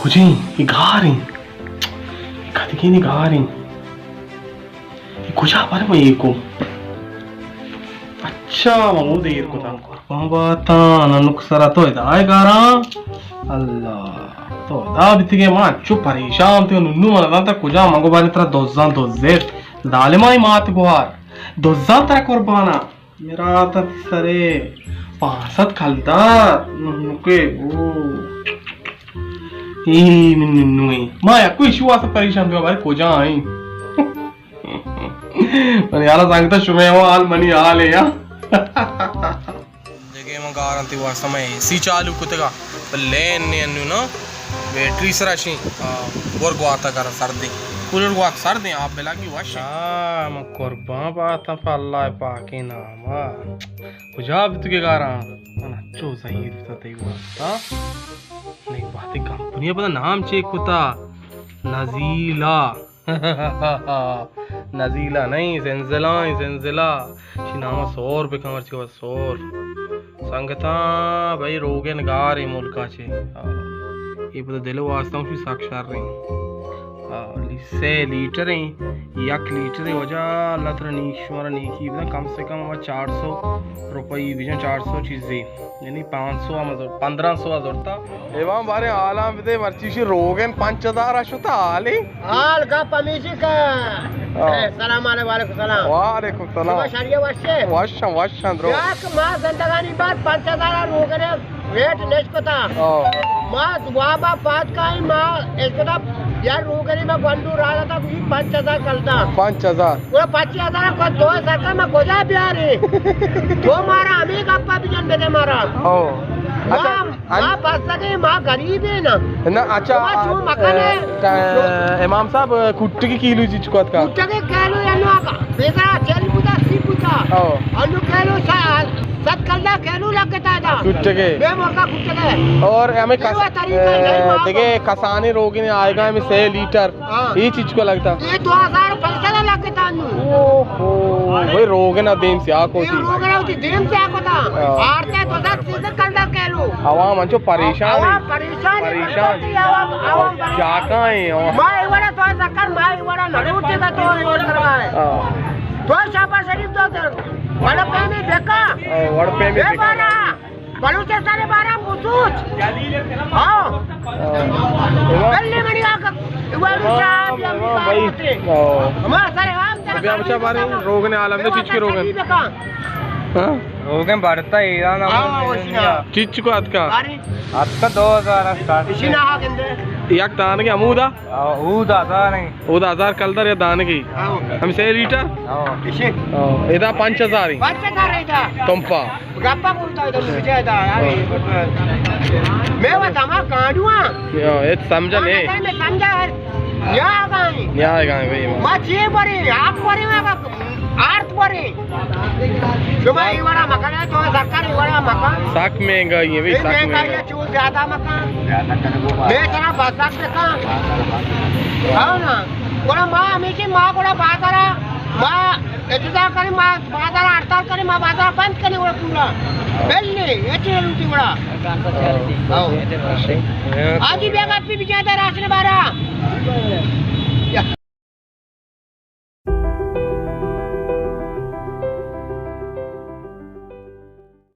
کجیں؟ اے گار ایں۔ اے کدگیں گار ایں۔ اے کجا پر میں اے کو؟ اچھا، من او دیر کتا۔ قربان باتاں، ننک سرا تو ادا اے گاراں۔ اللہ، تو ادا بیتگے، ما چو پریشان تھے، ننو من دانتا کجا، من گو بارے ترا دزاں دزے۔ ظالمائی مات گوار۔ دزاں ترا قربانا۔ میرا تا سرے پانسد کلدار ننکے۔ او۔ اے من ننویں۔ ما یکو ایشی واسطہ پریشان بیاں، بارے کجا ایں؟ منی حالا سنگتا شمے ہو حال منی حال ہے یا۔ دگہ من گاراں تی واسطہ میں اے سی چالو کتگا۔ بلے لین نے انو نا بیٹری سرا شیں۔ آ، ور گواتا کرا سردیں۔ کولر گوات سردیں، آپ بلاگی وش۔ آ، من قربان باتاں پہ اللہ پاکیں ناما۔ کجا بیتگے گاراں؟ من انچو زہیر بیتا تئی واسطہ۔ نی وہدے کمپنی پدا نام چے کتا؟ نزیلا۔ نزیلا نہیں، زنزلا ایں، زنزلا۔ شی ناما سور بکن، مرچی واسطہ سور۔ سنگتاں، بھئی روگن گار ایں ملکا چے۔ آ، اے پدا دل واسطہ ہوں سک شر ایں۔ آ، لی-، سے لیٹر ایں، یک لیٹر ایں وجہ اللہ ترا نیک شمارا نیکی بدن، کم سے کم ہما چار سو روپئی بجن، چار سو چیزے، یعنی پانچ سو ہم زور-، پندرہ سو زورتا۔ امام بارے حالاں بدے، مرچی شی روگن پنچ ہزار شتا حالی۔ حال گپ ہمیشی کا۔ ہاں۔ اے، سلام علیکم، وعلیکم سلام۔ وعلیکم سلام۔ شما شریعہ وشے؟ وشاں، وشاں درو۔ یک ما زندگانی بعد پنچ ہزار روگنے ریٹ نشکتا۔ ہاں۔ ما وابا پاد کائیں، ما اشکتا یا روگنے ما گونڈو راہ تا کوئی پنچ ہزار کلدار۔ پنچ ہزار؟ وہ پچیس ہزار کو دو سکا ما کجا بیارے؟ تو مارا ہمیں گپا بجن بدے مارا۔ ہاں۔ اچھا۔ ما، ما بستگیں، ما غریبیں نا۔ نہ، اچھا، شما چون مکنے؟ ک-، امام صاحب، کٹگی کیلو چی چکو اتکا؟ کٹگی کیلو انو بیزا چل بوتا، سی بوتا۔ او۔ انو کیلو سا-، ست کلدار کیلو لگتا دا۔ کٹگی۔ بے مرگا کٹگی۔ اور ہمیں کس-، دیگہ کسانی روگی نے آئے گا ہمیں سے لیٹر۔ ہاں۔ اے چیچ کو لگتا؟ اے دو ہزار پنچ سد لگتا نو۔ اوہو، وہی روگن ء دیم سیاہ کو اے سی۔ روگن ء دیم سیاہ کو تا۔ ہاں۔ آرتے دو ہزار سیزدہ کلدار کیلو۔ عوام انچو پریشان عوام ہے۔ پریشان ہے، پریشان۔ عوام، عوام پریشان۔ جاکاں ہیں عوام۔ ما اے وڑا تو زکر، ما اے وڑا نروٹے کا تو اے وڑا کروا ہے۔ ہاں۔ تو شہباز شریف تو وڑ پیمے دیکھا۔ ہاں، وڑ پیمے بے دیکھا۔ بارہ۔ بلوچستان بارہ بسوچ۔ ہاں۔ ہاں۔ بلے منی آقا، امام، امام بھائی۔ ہاں۔ ہمارا سر امام سر بیا بچا بارے روگن عالم دے چچ کے روگن۔ ہاں؟ روگن بڑھتا ایران ہاں، ہم وشی نا۔ چچ کو اتکا؟ ارے۔ اتکا دو ہزار اتکا۔ اسی نا گندے۔ یک دانگے ہمودا؟ ہاں، اودا دانگے۔ اودا ہزار کلدار یا دانگے؟ ہاں۔ ہم سے لیٹر؟ ہاں۔ اسی۔ ہاں، ادا پنچ ہزار ہی۔ پنچ ہزار ادا۔ تمپا۔ گپا بولتا ہے، تم مجھے دا، یار۔ میں وہ تما کانڈواں۔ یا، یہ سمجھا نہیں۔ میں سمجھا ہے۔ یا گائیں۔ یا گائیں بھائی۔ ما چی بری، آپ بری، میں آرت بری۔ شما ای وڑا مکان ہے، تو سرکار ای وڑا مکان۔ سک مہنگائی ہے بھائی، سک مہنگائی ہے، مہنگائی۔ چون زیادہ مکان۔ میں ترا بازار دکھا۔ ہاں نا۔ گڑا ما ہمیشہ ما گڑا بازارا، ما احتجاج کریں، ما بازار ہڑتال کریں، ما بازار بند کریں گڑا پورا۔ بل نے، اچھے روٹی گڑا۔ ہاں۔ آجی بیا گپی بجاتا راشن بارا۔